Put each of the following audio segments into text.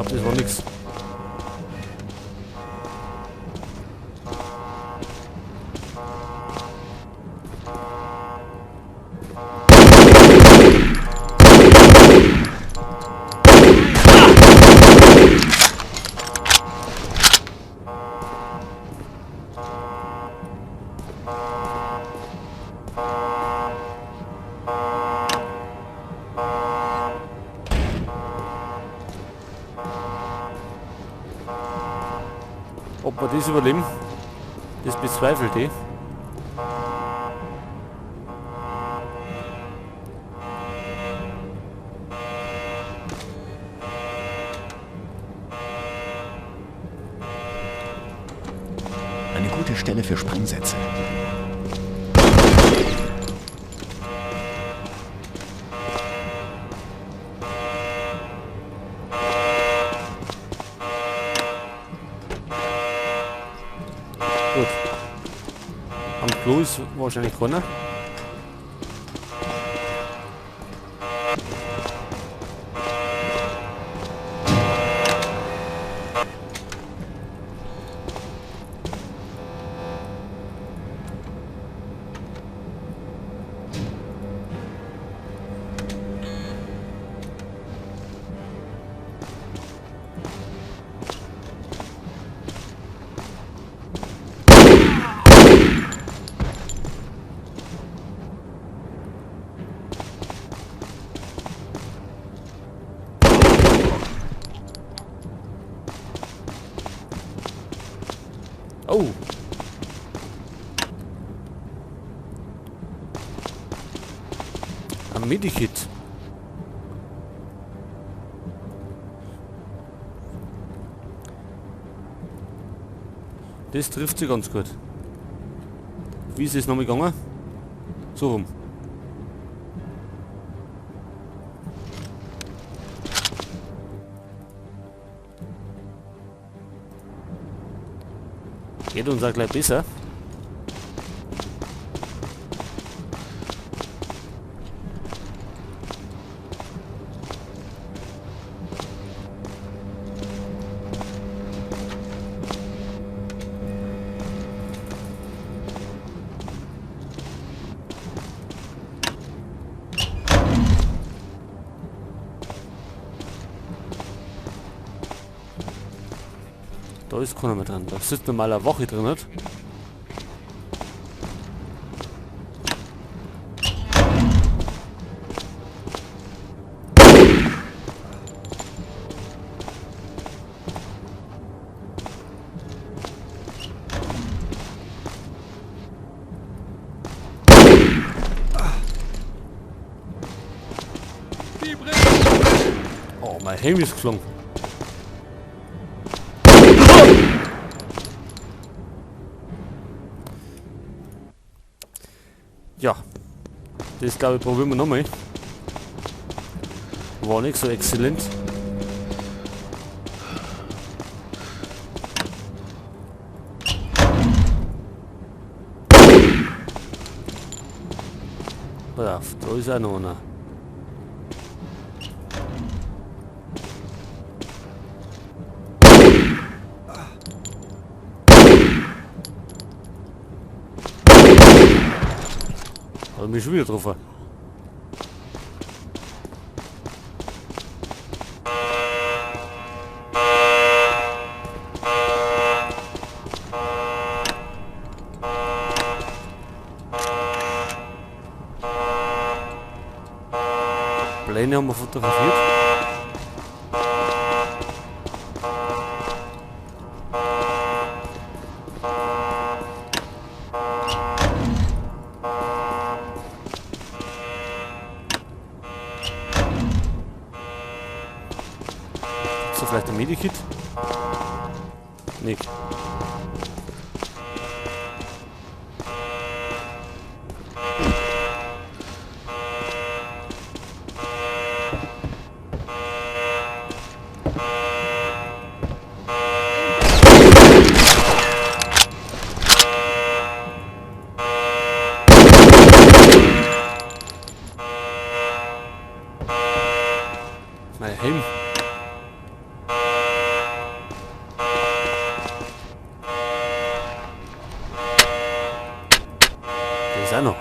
Glaube, das war nix. Ob wir das überleben, das bezweifelt ich. Eine gute Stelle für Sprengsätze. Gut. Am Klo ist wahrscheinlich keiner. Oh. Ein Medikit. Das trifft sich ganz gut. Wie ist es nochmal gegangen? So rum. Geht uns auch gleich besser. Da ist keiner mehr dran. Da sitzt normal eine Wache drin, nicht? Oh, mein Helm ist geflogen. Ja, das glaube ich probieren wir nochmal. War nicht so exzellent. Pass auf, da ist auch noch einer. Hat mich schon wieder getroffen. Pläne haben wir fotografiert. Ist da vielleicht ein Medikit? Nicht. Mein Helm. Das ist auch noch.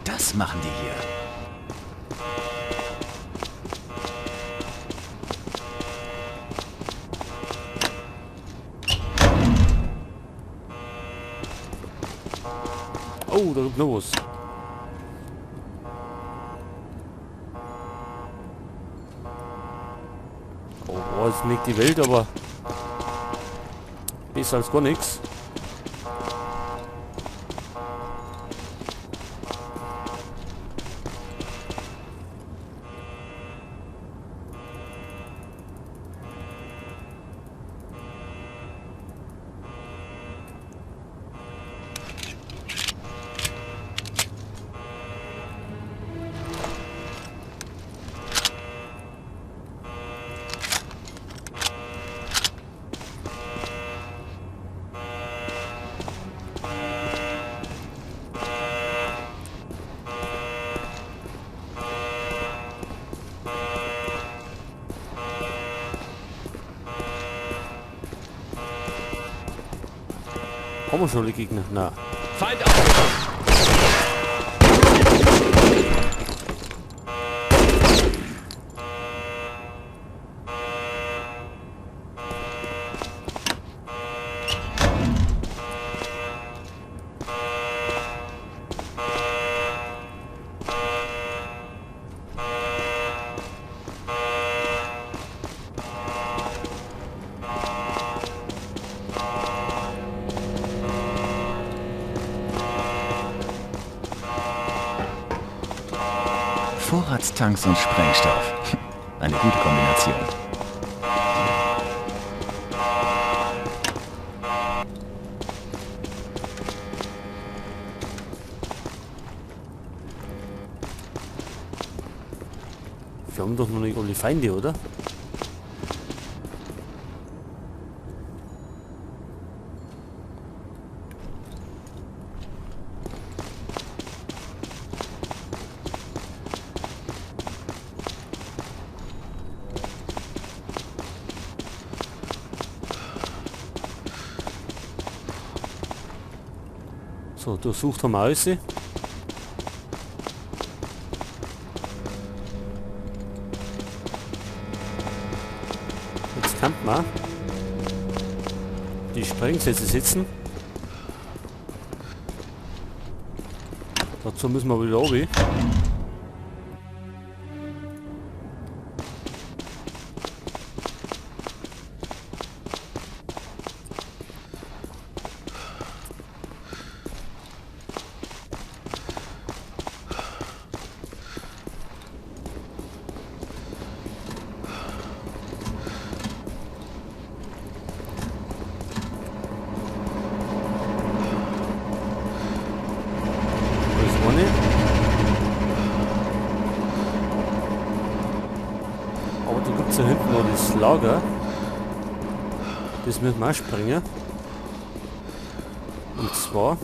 Das machen die hier. Oh, da kommt noch was. Oh, boah, ist nicht die Welt, aber besser als gar nichts. Haben wir schon alle Gegner? Na. Feind auf! Vorratstanks und Sprengstoff. Eine gute Kombination. Wir haben doch noch nicht alle Feinde, oder? So, durchsucht haben wir alles. Jetzt kann man die Sprengsätze setzen. Dazu müssen wir wieder runter. Da hinten noch das Lager. Das müssen wir auch sprengen. Und zwar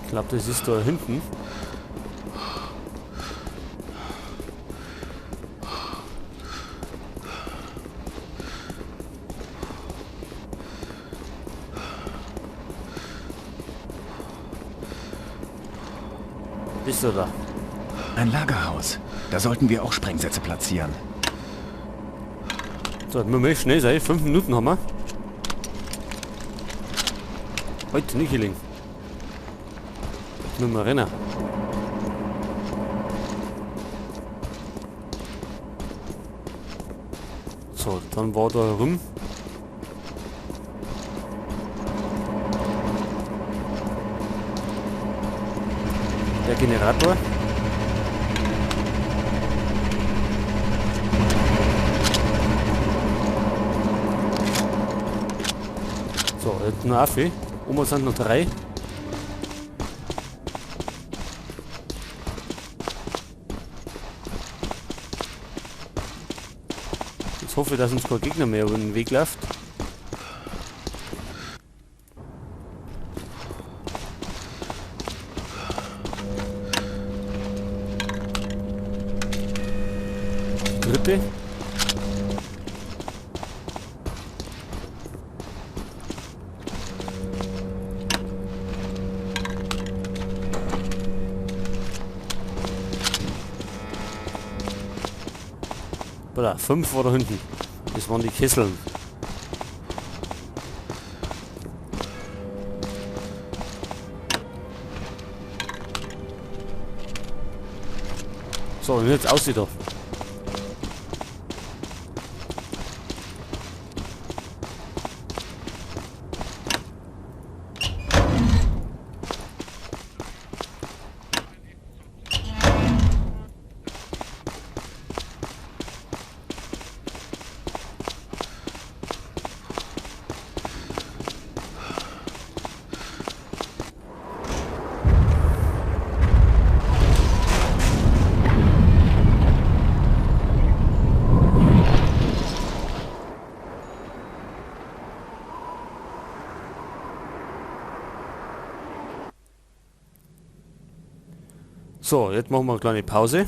ich glaube, das ist da hinten. Bist du da? Ein Lagerhaus. Da sollten wir auch Sprengsätze platzieren. So, wir müssen schnell sein. 5 Minuten haben wir. Heute nicht gelingen. Jetzt müssen wir rennen. So, dann war da rum. Der Generator. So, jetzt noch auf. Oben sind noch 3. Jetzt hoffe ich, dass uns kein Gegner mehr über den Weg läuft. Dritte. Oder 5 war da hinten. Das waren die Kesseln. So, und jetzt aussieht er. So, jetzt machen wir eine kleine Pause.